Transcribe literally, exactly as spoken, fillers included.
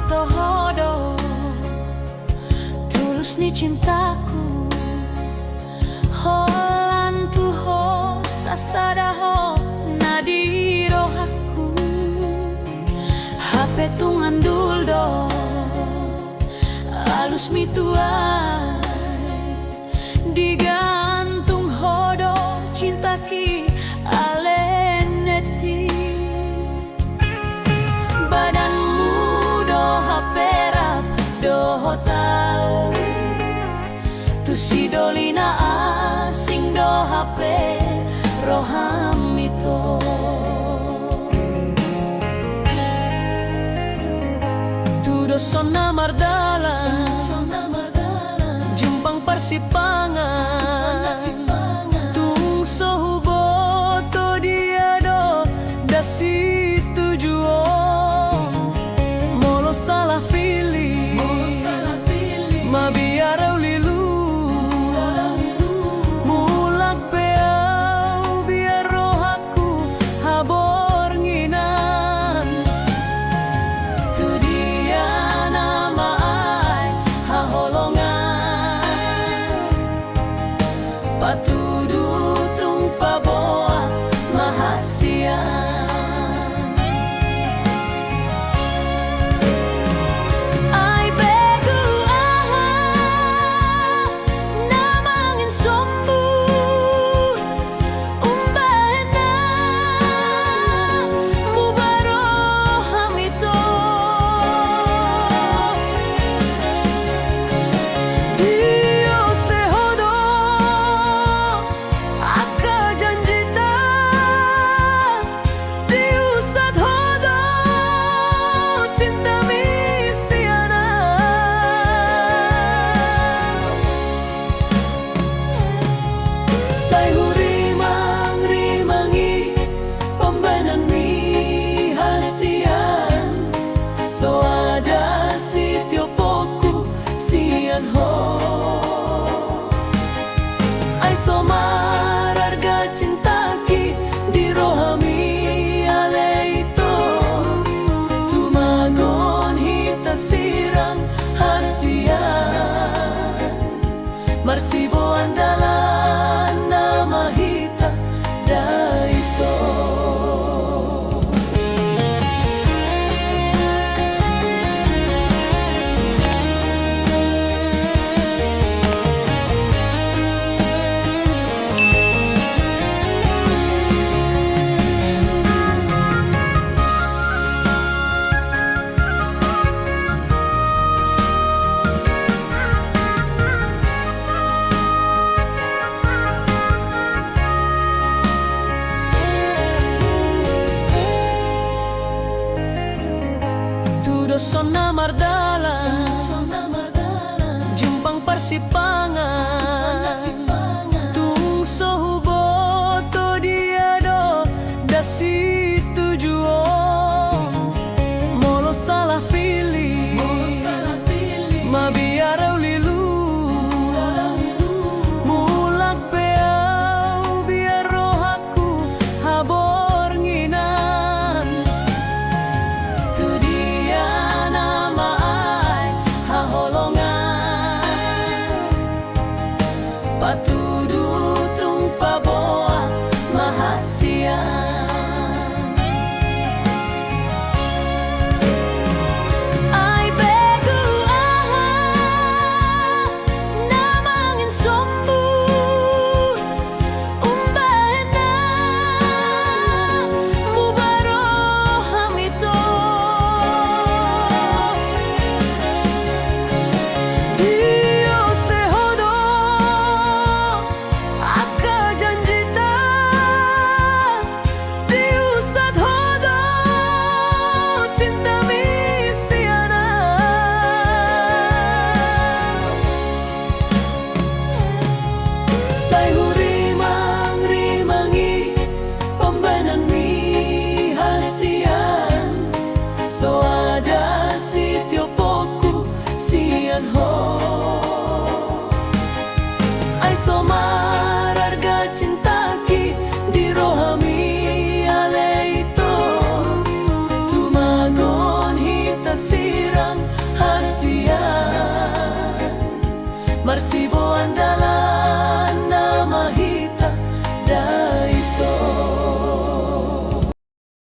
Toho do tulus ni cintaku, holan tu ho sasada ho na di rohangku. Hape tung andul do alusmi tu ahu, digantung ho do cintaki ale netti. Badanmu do hape rap dohot ahu, tu si doli na asing do hape roham ito. Tudoshon na mardalan, jumpang parsimpangan, tung so huboto dia do das situjuon. Molo salah pilih, mabiar ahu lilu, mulak pe ahu biar roha ku habornginan. Tu dia nama ai haholongan, patudu tung paboa ma hasian. Ai begu aha na manginsombu, umbahen na muba roham ito. Dia use ho do angka janjita, diusat ho do cintami sian ahu. Sai hurimangrimangi pambahenan ni hasian, so ada sitiopku sian ho. Ai so mararga cintaki di rohami ale ito, tumagon hita sirang hasian, marsiboan dalan nama hita da ito. Tudoshon na mardalan, jumpang parsimpangan, tung so huboto dia do das situjuon. Molo salah pilih, mabiar ahu lilu, mulak pe ahu biar roha ku habornginan. Tu dia nama ai haholongan,